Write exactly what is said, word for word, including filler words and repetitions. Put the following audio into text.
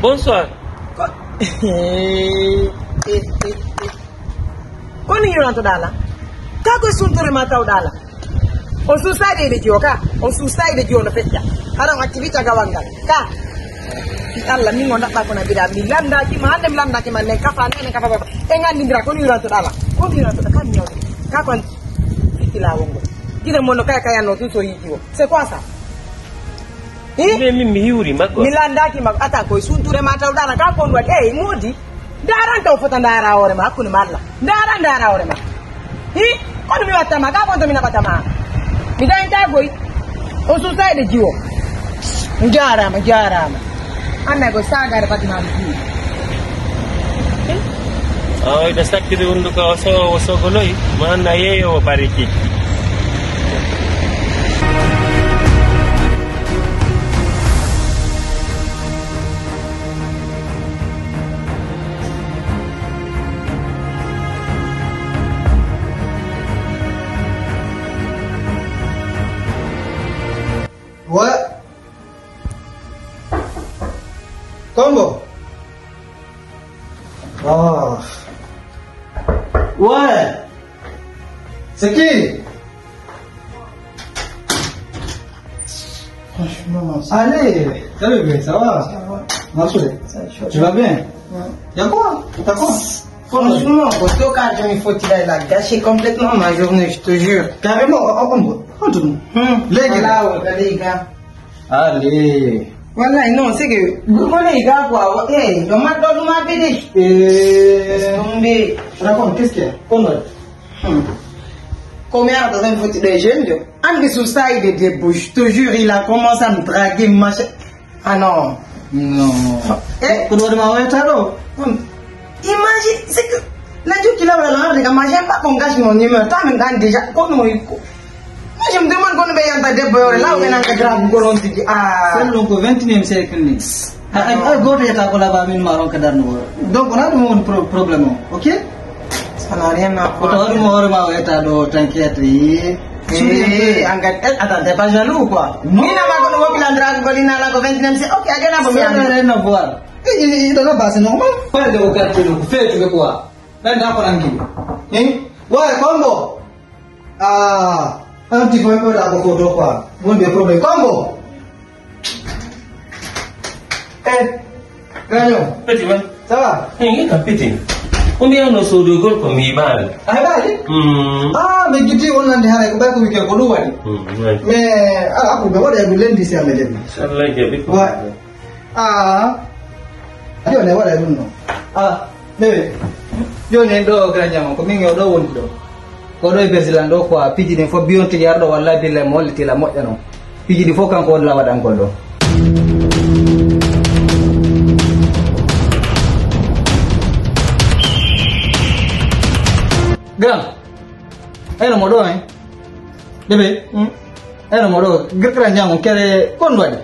Bonsoir. Ko, eh, eh, eh, eh. Ko ni yurantoɗaa la? Ka ko suntude ma tawɗaa la? O suusayde ɓe jiwo ka, o suusayde jiwo no fecca. Haɗa on activité gawal ngal. Ka, si Allah, min o ndaɓɓa ko na mbiɗa, mi landaaki ma, hannde mi landaaki ma, nen kafa, nen kafa, baba. En anndindira, ko ni yurantoɗaa la? Ko ni yurantoɗaa, kan ñawde. Ka kon sikki laawol ngol. Gide mon no kaya kaya no tun so yiɗi o. C'est quoi ça? Eh? Mais min mi hiwri makko. Mi landaaki ma, ata koye suntude ma tawɗaa la, ka kon waɗi. Ey, moodi. Ndaara an taw fota ndaara hoore ma, hakkunde ma Allah. Ndaara, ndaara hoore ma. Hi? Kono mi watta ma, ka konto mi naɓata ma. Mi dañta goy. On suusayde jiwo. Jaaraama, jaaraama. Annay ko saagaade Fatima mi jiwo. Awa, ɓe sakkiti hunduko o so-, o sogoloy, mo anna yeeyo o bari kikki. Ouais. Kombo. Ah. Ouais. C'est qui? Franchement, ça... Allez, salut, bébé, ça va? Ça va. Marche. Ça va, tu vas bien? Ouais. Y a quoi? T'as quoi? Franchement, pour toi, quand je me faut, tu vas la gâcher complètement ma journée, je te jure. Carrément, on, on, on, on tourne. Hmm. Les gars. Là, les gars. Allez. Wallahi, non, c'est que, vous connaissez les gars, quoi. Eh, le mat dans le mat, bébé. Eh. Laisse tomber. Raconte, qu'est-ce qu'il y a? Comment? Hmm. Combien de fois il faut des jeunes, yo? Andy Sousa, il est débouche. Je te jure, il a commencé à me draguer, machin. Ah non. Non. Eh? Ko ɗum waɗi ma wayata ɗo? Hmm. Imagine, c'est que la jour qu'il a ouvert le rêve, moi, j'aime pas qu'on gâche mon numéro. Toi, même, déjà, qu'on nous écoute. Moi, je me demande qu'on va y entendre des boyaux là, ou bien on grave, qu'on dit, ah. Seulement au vingt et unième siècle, ni. Ah, ah, ah, goto yetta ko laba min ma ronka darno. Donc, on a de mon pro-, problème, ok? Ça n'a rien à voir. Ko tawri mo hoore ma o yetta ɗo, t'inquiète, yi. Eh, en fait, eh, attends, t'es pas jaloux ou quoi? Non. Mina ma ko ɗum wopi landra ko golina la ko vingt-neuf, c'est ok, a gana ko mi andi. Ça n'a rien à voir. Eh, eh, eh, dans la base, c'est normal. Pas de au quartier, donc, fais, tu veux quoi? Là, là, on a dit. Hein? Ouais, Kombo. Ah, un petit peu, un peu là, beaucoup de quoi. Bon, des problèmes. Kombo. Eh, Gagnon. Petit, ouais. Ça va? Eh, il est petit. Combien on a sur le gol comme il va? Ah, il va, hein? Hmm. Ah, mais tu dis, on a des hara, ko ɓay ko weekend ko ɗum waɗi. Hmm, ouais. Mais, ah, après, mais what are you doing this year, my dear? Inchallah, jaɓi ko. Ouais. Ah. Yo ne waɗa ɗum no. Ah, bébé. Jooni en ɗo, grand Diamant, ko min yo ɗo wondi ɗo. Ko ɗo e Brésil an ɗo, quoi, piiji ɗin fof, biyon tigi arɗo, wallahi billahi mo holliti la moƴƴa non. Piiji ɗi fof kanko woni la waɗangol ɗo. Grand, eno mo ɗo, hein? Bébé, hmm? Eno mo ɗo, grand Diamant, kere, kon waɗi?